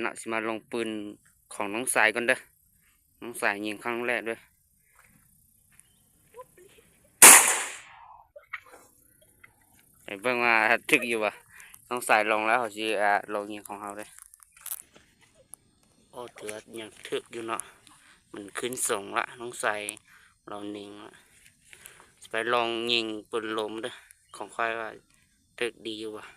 ເນາະ ຊິມາລອງປືນຂອງນ້ອງຊາຍກ່ອນເດີ. ນ້ອງຊາຍຍິງຄັ້ງແລກເດີ. ໄປເບິ່ງວ່າຖືກຢູ່ບໍ່. ນ້ອງຊາຍລອງແລ້ວ ເຮົາຊິ ອາ ລອງຍິງຂອງເຮົາເດີ. ໂອ້ ຖືວ່າຍັງຖືກຢູ່ເນາະ. ມັນຂຶ້ນສູງລະ ນ້ອງຊາຍລອງຍິງລະ. ຊິໄປລອງຍິງປືນລົມເດີ ຂອງຂ້ອຍວ່າຖືກດີຢູ່ບໍ່.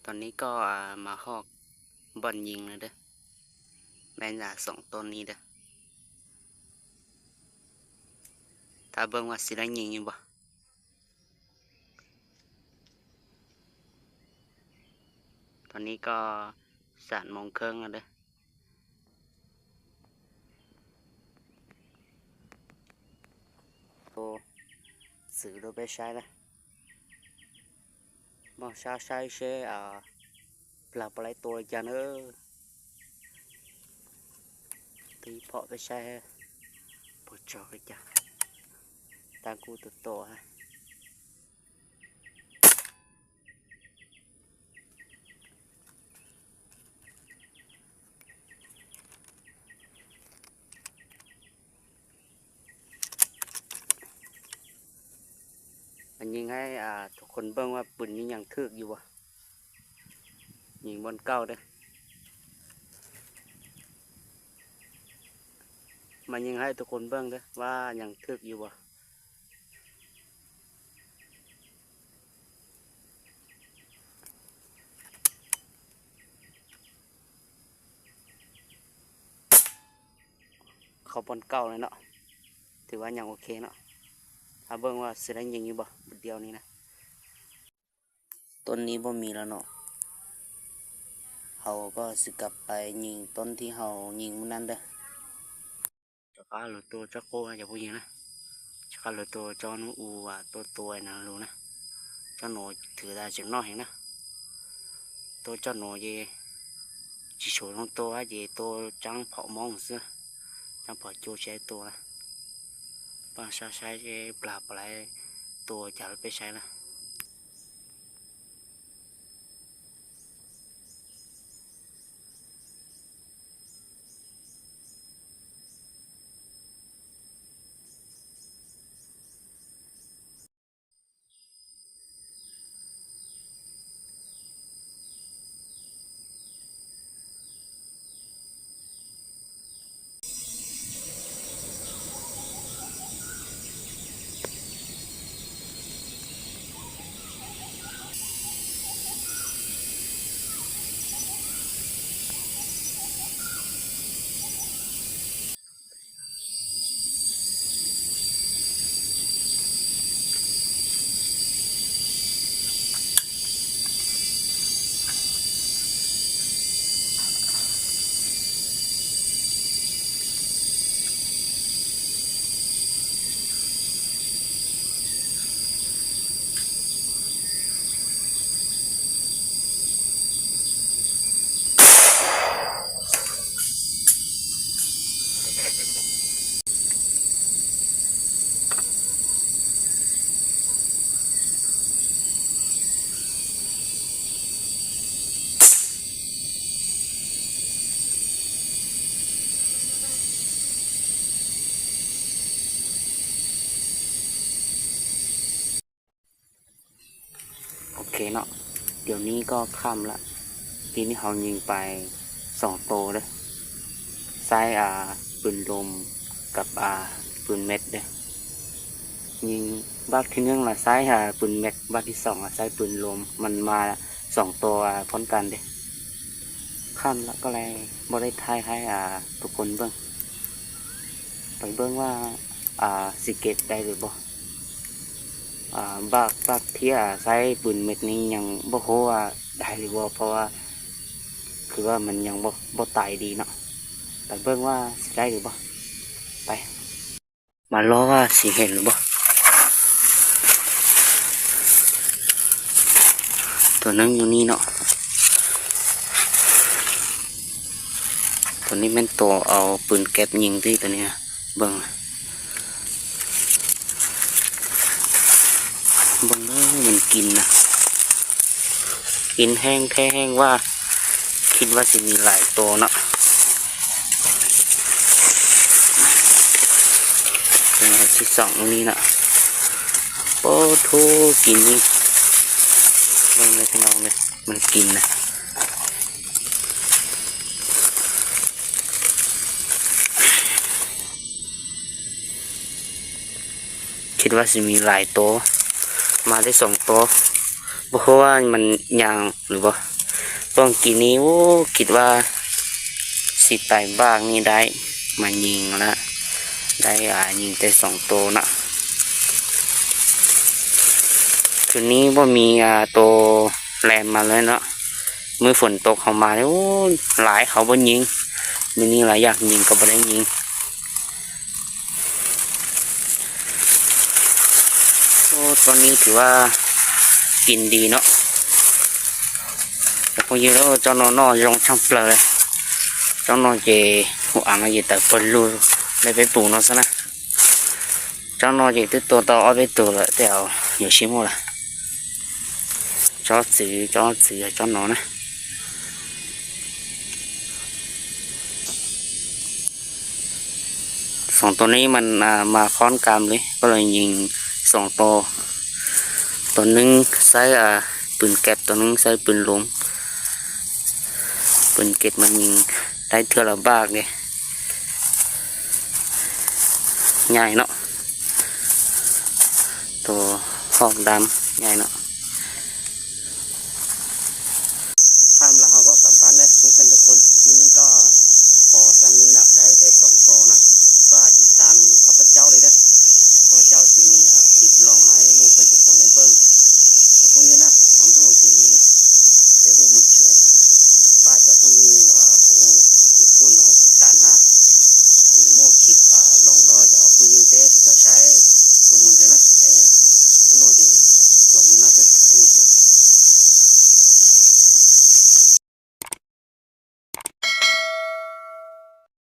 ຕອນນີ້ກໍ ອາ ມາຮອດບ່ອນຍິງແລ້ວເດີ. ແມ່ນ ອາ ສອງໂຕນີ້ເດີ. ຖ້າເບິ່ງວ່າຊິໄດ້ຍິງຢູ່ບໍ່. ຕອນນີ້ກໍສາມໂມງເຄິ່ງແລ້ວເດີ. ໂຕ ຊື້ລົດໄປໃຊ້ລະ. ມາຊາໃຊ້ເຊ ອາ ປາປະໄລໂຕຈັນເອີ ຕີເພາະໄປໃຊ້ ບໍ່ຈອກໄປຈ້ະ ຕາກູໂຕໂຕຮະ. ມາຍິງໃຫ້ ອາ ທຸກຄົນເບິ່ງວ່າປືນນີ້ຍັງຖືກຢູ່ບໍ່. ຍິງບ່ອນເກົ່າເດີ. ມາຍິງໃຫ້ທຸກຄົນເບິ່ງເດີ ວ່າຍັງຖືກຢູ່ບໍ່. ເຂົ້າບ່ອນເກົ່າເລີຍເນາະ. ຖືວ່າຍັງໂອເຄເນາະ. ຖ້າເບິ່ງວ່າຊິໄດ້ຍິງຢູ່ບໍ່ ບາດດຽວນີ້ນະ. ຕົ້ນນີ້ບໍ່ມີແລ້ວເນາະ. ເຮົາກໍຊິກັບໄປຍິງຕົ້ນທີ່ເຮົາຍິງມື້ນັ້ນເດີ. ຈະກາໂລໂຕຈະໂກຈະຜູ້ຍິງນະ. ຈະກາໂລໂຕຈອນອູວ່າໂຕໂຕໄອ້ນາໂລນະ. ຈອນໂນຖືໄດ້ຈັກໜ້ອຍເອງນະ. ໂຕຈອນໂນເຢ ຈິໂຊນ້ອງໂຕອາເຢ ໂຕຈັງເຜາະມອງເສືອ ຈັງເຜາະໂຈແຊໂຕນະ. ປາຊາຊາເຢ ປາປະໄລໂຕຈາໄປໃຊ້ລະ. ໂອເຄເນາະ ດຽວນີ້ກໍຄ່ຳລະ. ທີນີ້ເຮົາຍິງໄປສອງໂຕເດີ ໃຊ້ ອາ ປືນລົມກັບ ອາ ປືນແມັກເດີ. ຍິງບາດທີໜຶ່ງລະໃຊ້ ອາ ປືນແມັກ, ບາດທີສອງລະໃຊ້ປືນລົມ. ມັນມາສອງໂຕ ອາ ພ້ອມກັນເດ້. ຄ່ຳລະກໍເລີຍບໍ່ໄດ້ຖ່າຍໃຫ້ ອາ ທຸກຄົນເບິ່ງ. ໄປເບິ່ງວ່າ ອາ ຊິເກັບໄດ້ຫຼືບໍ່. ອາ ບາດ ບາດທີ່ ອາ ໃຊ້ປືນແມັກນີ້ຍັງບໍ່ຮູ້ວ່າໄດ້ຫຼືບໍ່ ເພາະວ່າຄືວ່າມັນຍັງບໍ່ ບໍ່ຕາຍດີເນາະ. ໄປເບິ່ງວ່າຊິໄດ້ຫຼືບໍ່. ໄປ ມາລໍວ່າຊິເຫັນຫຼືບໍ່. ຕົວໜຶ່ງຢູ່ນີ້ເນາະ. ຕົວນີ້ແມ່ນຕົວເອົາປືນແກັບຍິງຕິ ຕົວນີ້ນະ. ເບິ່ງ ເບິ່ງເດີ ມັນກິນນະ ກິນແຮງແທ້ແຮງວ່າ. ຄິດວ່າຊິມີຫຼາຍໂຕເນາະ. ຕົວທີສອງນີ້ເນາະ. ໂອ້ໂທ ກິນນີ້ ເບິ່ງເດີພີ່ນ້ອງເດີ ມັນກິນນະ. ຄິດວ່າຊິມີຫຼາຍໂຕ ມາໄດ້ສອງໂຕ. ບໍ່ຮູ້ວ່າມັນຍ່າງຫຼືບໍ່. ເບິ່ງກີ້ນີ້ ໂອ້ ຄິດວ່າຊິຕາຍບາກນີ້ໄດ້ ມາຍິງລະ ໄດ້ ອາ ຍິງແຕ່ສອງໂຕນະ. ຄືນນີ້ບໍ່ມີ ອາ ໂຕແລ່ນມາເລີຍເນາະ. ມື້ຝົນຕົກເຮົາມາ ໂອ້ ຫຼາຍ ເຮົາບໍ່ຍິງ. ມື້ນີ້ລະຢາກຍິງກໍບໍ່ໄດ້ຍິງ. ໂອ້ ຕອນນີ້ຖືວ່າກິນດີເນາະ. ແຕ່ຄົງຢູ່ແລ້ວ ເຈົ້າໜໍ່ ໜໍ່ຢອງຊ່າງເປີເລີຍ. ເຈົ້າໜໍ່ເຈ ຫູອາງເຈ ແຕ່ເປີລູໄດ້ໄປປູເນາະຊະນະ. ເຈົ້າໜໍ່ເຈ ຕຶກໂຕຕໍ່ອອດໄປຕູລະ ແຕ່ເອົາຢູ່ຊິໝົດລະ. ເຈົ້າຈື່ ເຈົ້າຈື່ ເຈົ້າໜໍ່ນະ. ສອງໂຕນີ້ມັນ ອ່າ ມາຄ້ອນກາມເລີຍ ກໍເລີຍຍິງສອງໂຕ. ໂຕໜຶ່ງໃຊ້ ອ່າ ປືນແກັບ ໂຕໜຶ່ງໃຊ້ປືນລົມ. ປືນເກັບມັນຍິງໄດ້ເທື່ອລະບາກເດ້. ໃຫຍ່ເນາະ ໂຕຮອກດຳໃຫຍ່ເນາະ.